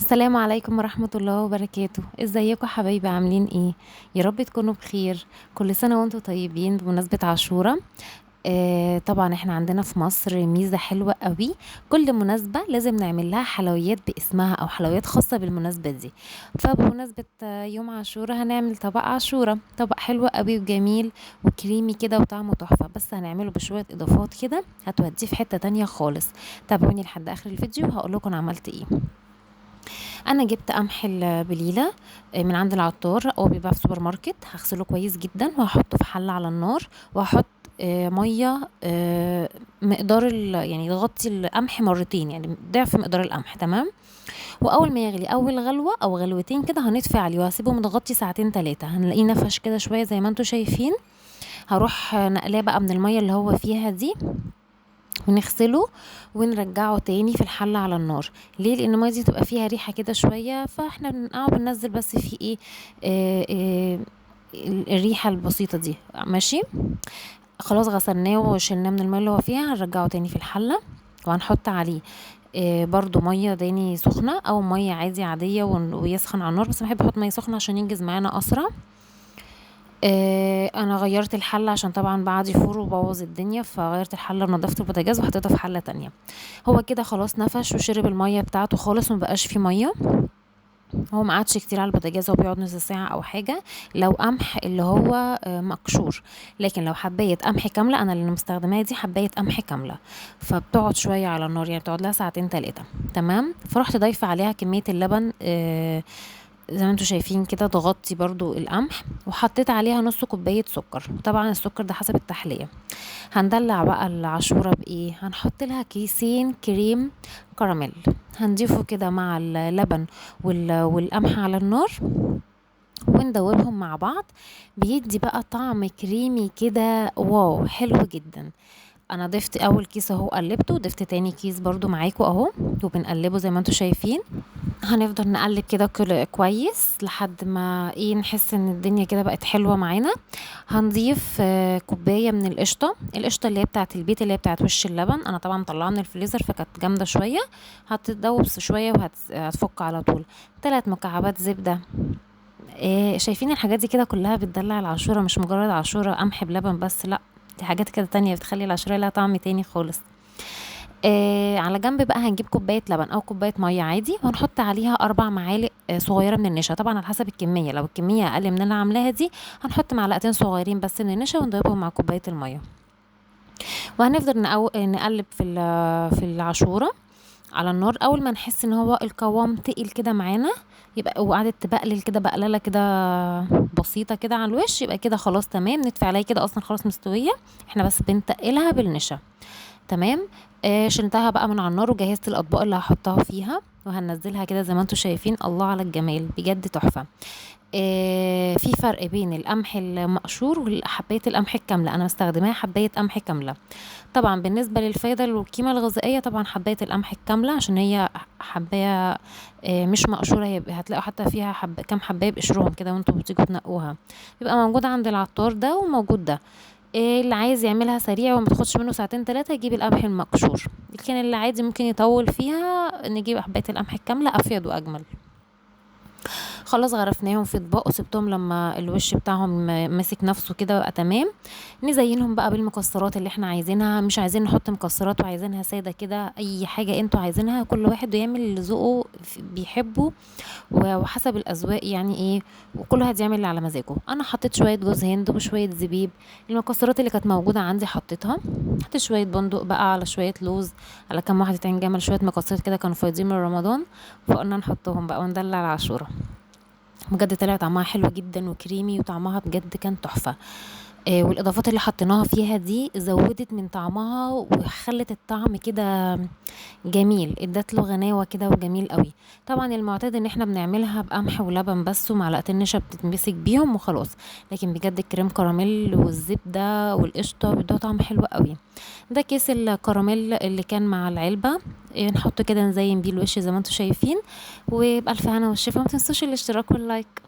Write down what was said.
السلام عليكم ورحمة الله وبركاته. ازيكم حبايبي؟ عاملين ايه؟ يا رب تكونوا بخير. كل سنة وانتم طيبين. بمناسبة عاشورة، طبعا احنا عندنا في مصر ميزة حلوة قوي، كل مناسبة لازم نعمل لها حلويات باسمها او حلويات خاصة بالمناسبة دي. فبمناسبة يوم عاشورة هنعمل طبق عاشورة، طبق حلو قوي وجميل وكريمي كده وطعمه تحفة، بس هنعمله بشوية اضافات كده هتوديه في حتة تانية خالص. تابعوني لحد اخر الفيديو هقول لكم عملت ايه. انا جبت قمح البليله من عند العطار، هو بيباع في سوبر ماركت. هغسله كويس جدا وهحطه في حله على النار، وهحط مية مقدار يعني تغطي القمح مرتين، يعني ضعف مقدار القمح، تمام. واول ما يغلي اول غلوه او غلوتين كده هنطفي عليه وهسيبه متغطي ساعتين تلاتة، هنلاقيه نفش كده شوية زي ما انتم شايفين. هروح نقلاه بقى من المية اللي هو فيها دي ونغسله ونرجعه تاني في الحلة على النار. ليه؟ لان المية دي تبقى فيها ريحه كده شوية، فاحنا بنقعه بننزل بس فيه ايه، الريحة البسيطة دي، ماشي. خلاص غسلناه وشلناه من المية اللي هو فيها، هنرجعه تاني في الحلة وهنحط عليه برضو مية تاني سخنة او مية عادي عادية ويسخن على النار، بس بحب احط مية سخنة عشان ينجز معانا اسرع. انا غيرت الحلة عشان طبعا بعد يفور وبوظ الدنيا، فغيرت الحلة ونضفت البوتاجاز وحطيتها في حله تانية. هو كده خلاص نفش وشرب المية بتاعته خالص ومبقاش فيه مية. هو ما قعدش كتير على البوتاجاز، هو بيقعد نص ساعة او حاجة لو قمح اللي هو مقشور. لكن لو حبايه قمح كاملة، انا اللي مستخدماها دي حبايه قمح كاملة، فبتقعد شوية على النار، يعني بتقعد لها ساعتين تلاتة، تمام. فرحت ضايفه عليها كمية اللبن زي ما انتم شايفين كده، تغطي برضو القمح، وحطيت عليها نص كوباية سكر، طبعا السكر ده حسب التحلية. هندلع بقى العاشوره بايه؟ هنحط لها كيسين كريم كراميل، هنضيفه كده مع اللبن والقمح على النار وندوبهم مع بعض، بيدي بقى طعم كريمي كده، wow حلو جدا. انا ضفت اول كيس اهو قلبته، ضفت تاني كيس برضو معاكم اهو، وبنقلبه زي ما انتم شايفين. هنفضل نقلب كده كويس لحد ما ايه نحس ان الدنيا كده بقت حلوة معانا. هنضيف كوباية من القشطه، القشطه اللي هي بتاعه البيت اللي هي بتاعه وش اللبن، انا طبعا مطلعاها من الفريزر فكانت جامدة شوية، هتتدوب شوية وهتفك على طول. 3 مكعبات زبدة. شايفين الحاجات دي كده كلها بتدلع العاشوره، مش مجرد عاشوره قمح بلبن بس، لا دي حاجات كده تانية بتخلي العاشوره لها طعم تاني خالص. على جنب بقى هنجيب كوباية لبن او كوباية مية عادي، وهنحط عليها 4 معالق صغيرة من النشا، طبعا على حسب الكمية، لو الكمية اقل من اللي عاملاها دي هنحط معلقتين صغيرين بس من النشا وندوبهم مع كوباية المية. وهنفضل نقلب في العاشوره على النار. اول ما نحس ان هو القوام تقل كده معانا، يبقى وقعدت تبقلل كده بقلله كده بسيطة كده على الوش، يبقى كده خلاص تمام. نطفي عليها كده، اصلا خلاص مستوية، احنا بس بنتقلها بالنشا، تمام. شلتها بقى من على النار وجهزت الاطباق اللي هحطها فيها، وهنزلها كده زي ما انتم شايفين. الله على الجمال، بجد تحفة. في فرق بين القمح المقشور وحبايه القمح الكاملة، انا مستخدماها حبايه قمح كاملة. طبعا بالنسبة للفايده والقيمة الغذائية، طبعا حبايه القمح الكاملة عشان هي حبايه مش مقشوره، هي هتلاقوا حتى فيها كام حبايه بقشرهم كده وانتوا بتيجوا تنقوها، بيبقى موجود عند العطار ده وموجود ده. اللي عايز يعملها سريع وما تاخدش منه ساعتين تلاتة يجيب القمح المقشور، لكن اللي عادي ممكن يطول فيها نجيب حبايه القمح الكاملة، افيد واجمل. خلاص غرفناهم في اطباق وسبتهم لما الوش بتاعهم مسك نفسه كده بقى تمام. نزينهم بقى بالمكسرات اللي احنا عايزينها، مش عايزين نحط مكسرات وعايزينها ساده كده، اي حاجة انتوا عايزينها، كل واحد يعمل اللي ذوقه بيحبه وحسب الاذواق يعني ايه، وكل واحد يعمل اللي على مزاجه. انا حطيت شوية جوز هند وشوية زبيب، المكسرات اللي كانت موجودة عندي حطيتها، حطيت شوية بندق بقى على شوية لوز على كام واحدة عين جمل، شوية مكسرات كده كانوا فايضين من رمضان فقلنا نحطهم بقى وندلع العاشوره. بجد طلع طعمها حلو جدا وكريمي، وطعمها بجد كان تحفة. والاضافات اللي حطيناها فيها دي زودت من طعمها وخلت الطعم كده جميل، ادت له غناوه كده وجميل قوي. طبعا المعتاد ان احنا بنعملها بقمح ولبن بس ومعلقتين نشا بتتمسك بيهم وخلاص، لكن بجد الكريم كراميل والزبده والقشطه بيدوها طعم حلو قوي. ده كيس الكراميل اللي كان مع العلبة، نحط كده نزين بيه الوش زي ما انتم شايفين. وبألف هنا والشفا، وما تنسوش الاشتراك وال like.